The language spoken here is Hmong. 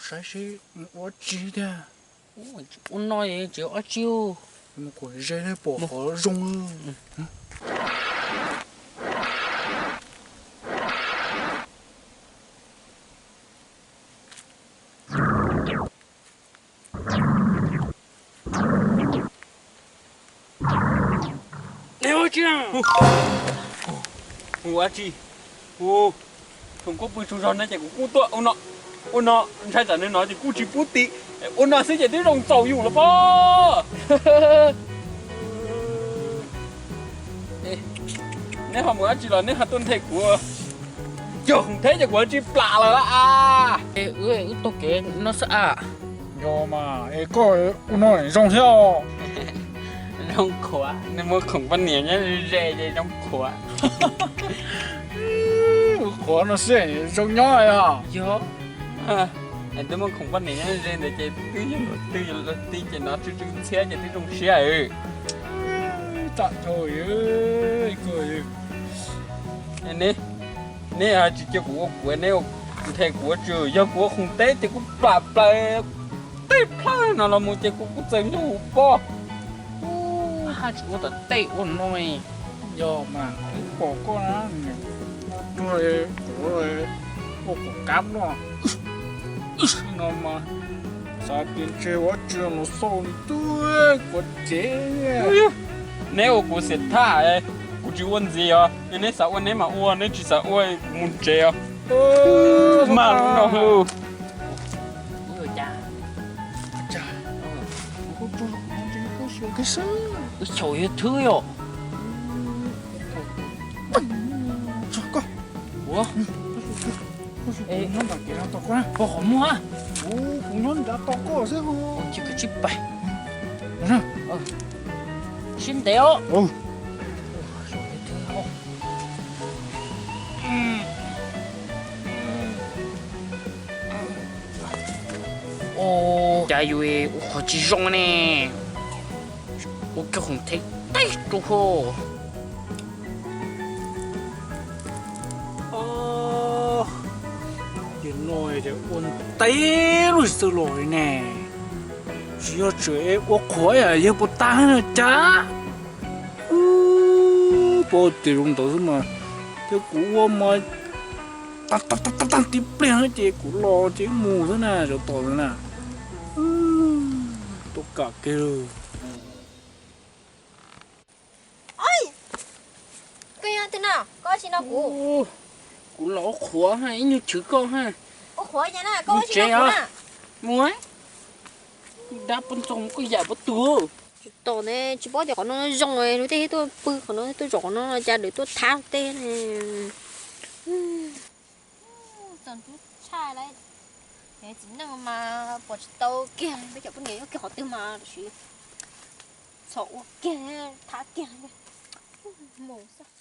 Saib seb ua tsi tiag. Ua no tsis ua tsi. Mus kuam ze pom qhov zoo. Ua tsi? Ua tsi? Hu, thaum kuv pw tsaug zog no ces kuv kuj tuaj ua no, ua no ntshai tsam nws no ces kuj tsis pub ti, ua no xwb ces twb zoo txaus yus lawm pob. Neb ho mus dab tsi los neb ho tuaj nthe kuv? Yog khoom theb ces kuv tsis plam lawm a. Wb taug kev no xwb a. Yog mas, es koj ua no zoo thiab os. Zoo qhuav, nws muaj khoom poj niam nyob ze ces zoo qhuav. Ua qhuav no xwb zoo nyob os. Yog, twb muaj khoom poj niam nyob ze ntawd ces twb yog luag twg luag twg ces no tsw tsw ntxhiab ces twb zoo siab. Tam nrho, neb, neb tsis cia kuv ua kuav, neb nthe kuv ua tsi? Yog kuv ua khoom teb ces kuv plam plaws tej plhaw no los mus ces kuv kuj txaus yus pob. Haj tsis ua tom tej ua no. Yog mas, pom koj na, tuag kuv ua kuv kab no no mas, xav tias ntshe ua tsi los xauj li tuag kuav tsev. Neb ua kuv xiam thaj, kuv tsis ua ntxiv os. Yog neb xav ua neb mam ua, neb tsis xav ua kuv mus tsev os. Mas no, wb xyaum yog thwb yom. Ua, nyob nram kev no tos koj na. Koj qhov muag. Kuv nyob nrad tos koj xwb. Ua cia koj tsib pais. Sib ntev os. Ua cas yus ua qhov tsis zoo ne. Ua kiag khoom thev teb rau ho. Ces no ces ua teb lub txawj los li ne. Tsis yog tseem ua qhuav yawg puas tag na cas. Ub, pom tias zoo ntawd xwb mas, thiab kuv ua mas tag tag tib pliag ces kuv los ces mus xwb na, zaum tom xwb na. Tuaj kam kiag lawm. Koj yog twg no? Koj ua tsi no kuv? Kuv los ua qhuav ha, ib nyuag chwv koj ha. Ua qhuav cas na, koj ua tsi no kuv na? Mus, dab poj ntxoog koj yam pov tus. Tsis tau ne, tsis paub tias qhov no zoo, luag tej tuaj pw qhov no, tuaj zaum qhov no, cas lawv tuaj thab luag tej ne. Txaus ntshai lawm. Txiv neej mas pom tsis tau kiag peb cov poj niam nyob kiag qhov twg mas tam sim txhom ua kiag thab kiag. Mus xwb.